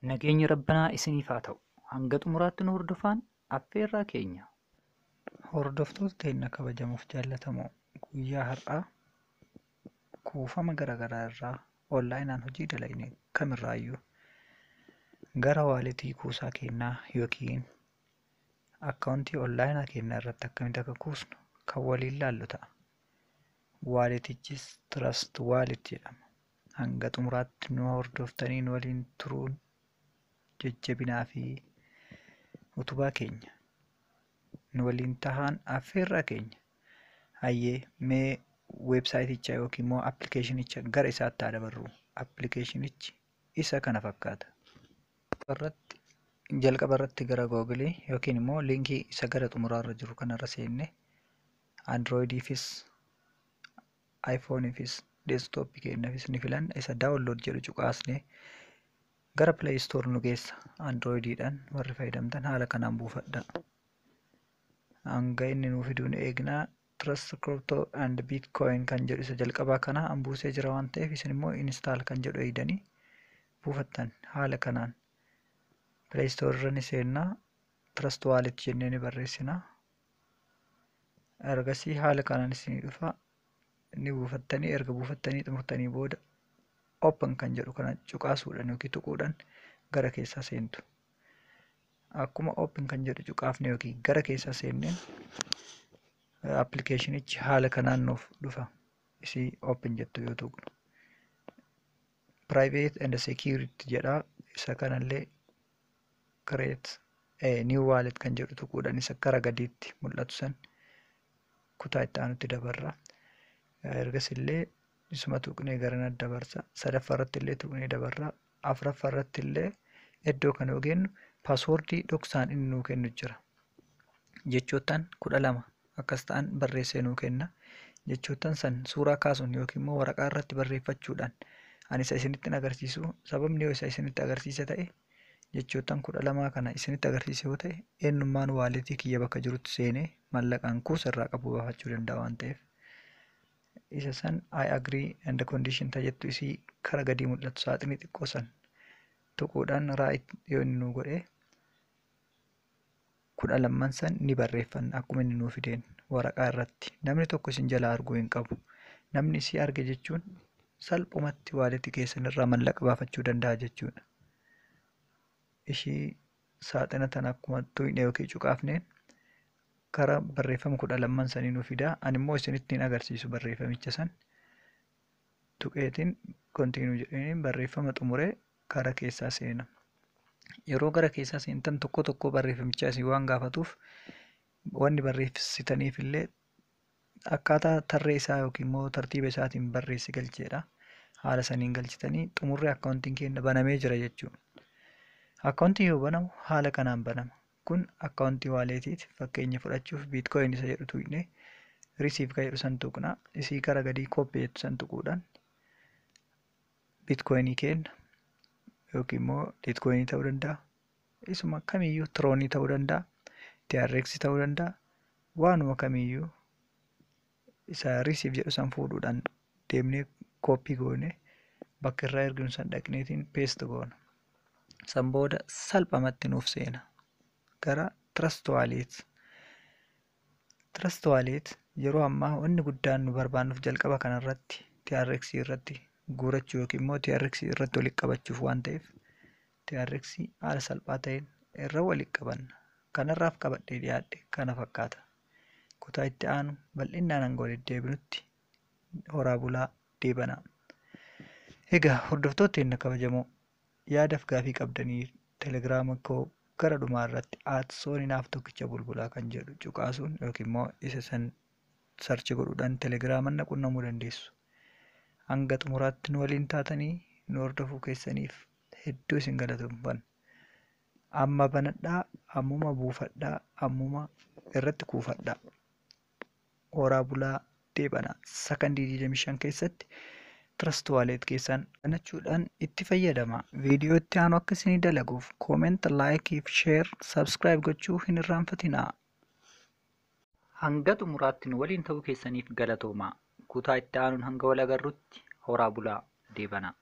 Nageenyi Rabbanaa isiniif haa ta'u. Hanga xumuraatti nu hordofaan affeerraa keenya. Hordoftoota teenya kabajamuuf jaallatamoo, guyyaa har'aa kuufama garaagaraa irraa onlaayinaan hojii dalagne kamirraayyuu gara waaletii kuusaa keenyaa yookiin akkaawuntii onlaayinaa keenyaa irratti akkamitti akka kuusnu kan waliin laallu ta'a. Waaletichis Trust Wallet jedhama. Hanga xumuraatti nu hordoftanii nu waliin turuun jajjabinaa fi utubaa keenya. Nu waliin tahaan affeerraa keenya. Hayyee, mee weebsaayiticha yookiin immoo appilikeeshinicha gara isaatti haa dabarru. Appilikeeshinichi isa kana fakkaata. Irratti jalqaba irratti gara googilii yookiin immoo liinkii isa gara xumuraarra jiru kanarra seenne, Androidiifis iPhoneifis desktopii keenyaafis ni filanna. Isa download jedhu cuqaasnee gara Play Store nu geessa. Androidiidhaan warri fayyadamtan haala kanaan buufadha. Hanga inni nuu fiduu ni eegnaa. Trust Crypto and Bitcoin kan jedhu isa jalqabaa kana an buusee jira waan ta'eef, isin immoo install kan jedhu eeydanii buufattan. Haala kanaan Play Store irra ni seennaa. Trust Wallet jennee ni barreessinaa. Ergasii haala kanaan isinii dhufa, ni buufattanii. Erga buufattanii xumurtanii booda open kan jedhu kana cuqaasuudhaan yookiin tuquudhaan gara keessaa seentu. Akkuma open kan jedhu cuqaafne yookiin gara keessaa seenneen, appilikeeshinichi haala kanaan nuuf dhufa. Isii open jettu yoo tuqnu, private and security jedha. Isa kanallee create new wallet kan jedhu tuquudhaan isa gara gadiitti mul'atu san kutaa itti aanutti dabarra. Ergas illee isuma tuqnee gara dabarsa. Sadaffaa irratti illee tuqnee dabarra. Afuraffaa irratti illee iddoo kana yoo geenyu, paaswoordii dhoksaan inni nuu kennu jira. Jechootaan 12 akkas ta'an barreessee nuu kenna. Jechootaan san suuraa kaasuun yookiin immoo waraqaa irratti barreeffachuudhaan, ani isa isinitti agarsiisu, sababni yoo isa isinitti agarsiise ta'e, jechootaan 12 kana isinitti agarsiise yoo ta'e, eenyummaan waaletii kiyya bakka jirutti seenee mallaqaan kuusa irraa qabu baafachuu danda'a waan ta'eef. Isa san I agree and the condition tajettu isii kara gadii mul'atu saaxinii xiqqoo san tuquudhaan right yoo inni nuu godhe, 12n san ni barreeffanna akkuma inni nuu fideen waraqaa irratti. Namni tokko isin jalaa arguu hin qabu. Namni isii arge jechuun salphumatti waaletii keessan irraa mallaqa baafachuu danda'a jechuudha. Ishii saaxina tana akkuma tuqne yookiin cuqaafneen karaa barreeffama 12n sanii nuu fidaa. Ani immoo isinitti hin agarsiisu. Barreeffamicha san tuqeetiin continue jedheen barreeffama xumuree kara keessaa seena. Yeroo gara keessaa seentan, tokko tokko barreeffamichaa isin waan gaafatuuf, wanni barreessitaniif illee akkaataa tarree isaa yookiin immoo tartiiba isaatiin barreessi galcheedha. Haala saniin galchitanii xumurree akkaawuntiin keenya banamee jira jechuudha. Akkaawuntiin yoo banamu haala kanaan banama. Kun akkaawuntii waaleetiiti. Fakkeenya fudhachuuf Bitcoin isa jedhu tuqnee receive kan jedhu san tuqna. Isii kara gadii copy jettu san tuquudhaan Bitcoinii keenya yookiin immoo Litecoinii ta'uu danda'a. Isuma kamiyyuu Tronii ta'uu danda'a. TRX ta'uu danda'a. Waanuma kamiyyuu isa receive jedhu san fuudhuudhaan deemnee copy goone, bakka irraa erginu san dhaqneetiin paste goona. San booda salphamatti nuuf seena. Gara Trust Wallet. Trust Wallet yeroo ammaa wanni guddaan nu barbaannuuf jalqaba kanarratti TRX irratti guurachuu yookiin immoo TRX irratti walitti qabachuuf waan ta'eef, TRX haala salphaa ta'een irra walitti qabanna. Kanarraaf qabadhee dhiyaadhe kana fakkaata. Kutaa itti aanu bal'inaan hanga walitti deebinutti horaa bulaa, deebanaa. Egaa hordoftoota keenya kabajamoo, yaadaaf gaafii qabdanii telegiraama koo gara dhumaa irratti @sooninaaf tokkicha bulbulaa kan jedhu cuqaasuun yookiin immoo isa san search godhuudhaan telegiraaman na qunnamuu dandeessu. Hanga xumuraatti nu waliin taatanii nu hordofuu keessaniif hedduu isin galatoomfanna. Amma banadhaa, ammuma buufadhaa, ammuma irratti kuufadhaa. Horaa bulaa, deebanaa. Sakandii 25 keessatti Trust Wallet keessan banachuudhaan itti fayyadama. Viidiyoo itti aanu akka isinii dalaguuf comment, like fi share, subscribe gochuu hin irraanfatinaa. Hanga xumuraatti nu waliin ta'uu keessaniif galatoomaa. Kutaa itti aanuun hanga wal agarrutti horaa bulaa, deebanaa.